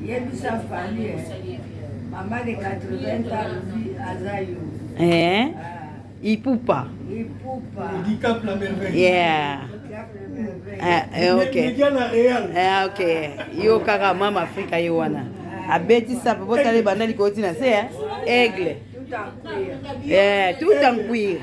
Yebisa Fally eh. Mama de 80 ans aza yo. Eh? Ipupa. Ipupa. Dicap la merveille. Yeah. Ah, eh, ok. Mediana Real. Eh, ok. Yo kaka mama Afrika ye wana. Abeti sape botala ebanda likolo ti na se eh? Aigle. Tout en cuir. Eh, tout en cuir.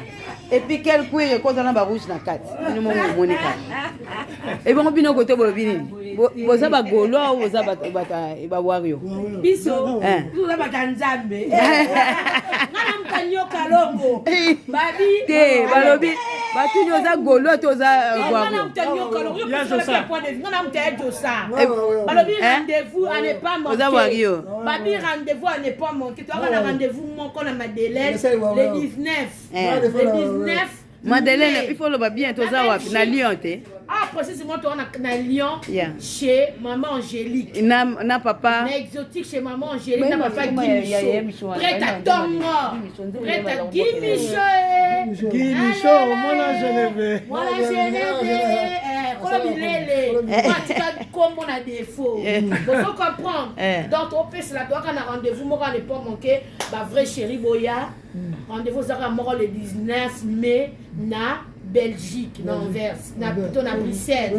Et puis quel cuir ekozala na ba rouge na kati. Bino moko bomoni kaka. Ebongo bino kote bolobi nini? Boza ba Gaulois ou boza bato ba Wario? Biso Eh. toza bato ya Nzambe. Nga na muta nyoka longo. Babi Te, balobi batuni oza Gaulois to oza Nga na Wario? muta nyoka longo. Yo Ya pesa Josa. na point de vue. Nga na muta ya Josa. Eh, Balobi Eh? rendez-vous à ne pas manquer. Oza Wario. Babi rendez-vous à ne pas manquer. Toza na rendez-vous moko na Madeleine le 19. Eh. Le 19 Madeleine, mai. il faut loba bien toza wapi na Lyon te. Ah, précisément, toi, na Lyon, Yeah. chez Maman Angélique. Na papa Na exotique chez Maman Angélique, Mais na papa moi, Guy ya- ya- ya Michaud. Michaud, Prête à ya- tongo. ya- Michaud, Prête à Michaud, Guy Michaud. eh. Guy Michaud, Allez, mwana Genève. Mwana Genève. Eh, kolo bilele. Atika kombo na défaut. Bozo comprendre. Eh. Donc, opesela toaka na rendez-vous moko à ne pas manquer. Ba vrai chéri boya. Rendez-vous ezaka moko le 19 mai na Belgique, na Anvers, na plutôt na Bruxelles.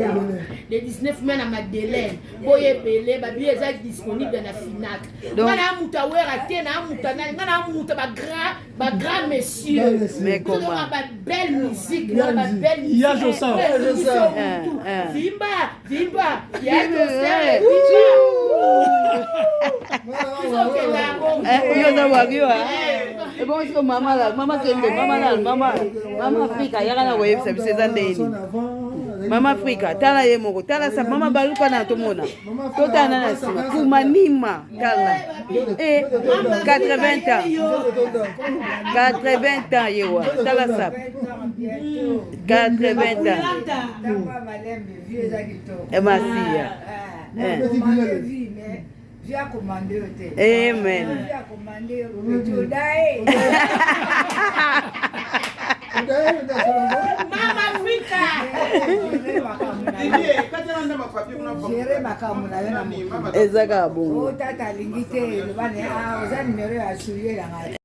Le 19 mai na Madeleine. Boye ebele, ba billets eza disponible na Finac. Donc- Nga na mutu awera te, na mutu nani, nga na mutu ba grand, ba grand monsieur. Mais Biso comment? toyoka ba belle musique, na ba belle musique. Ya Josa. Eh, biso Eh, mutu. eh. Vimba, vimba, ya Josa. Eh. Biso okenda yango. Eh, yo oza Wario ah? Eh. Ebongo siko mama la mama kende mama la mama mama Afrika yaka na koyebisa biso eza ndeni. Mama Afrika tala ye moko tala sa mama baluka na tomona totala na nsima kumanima tala eh 80 ans 80 ans ye wa tala sa 80 ans Tamba malembe, vie eza kitoko. Eh, masiya Ah, Eh. commande vie, mais vie a commandé yo te. Amen. Vie a commandé yo petit odaye. Mama Afrika. Gérer makambo na yo na mokili. Eza kaka bongo. O tata alingi te, loba ne ah oza numero ya soulier na ngai.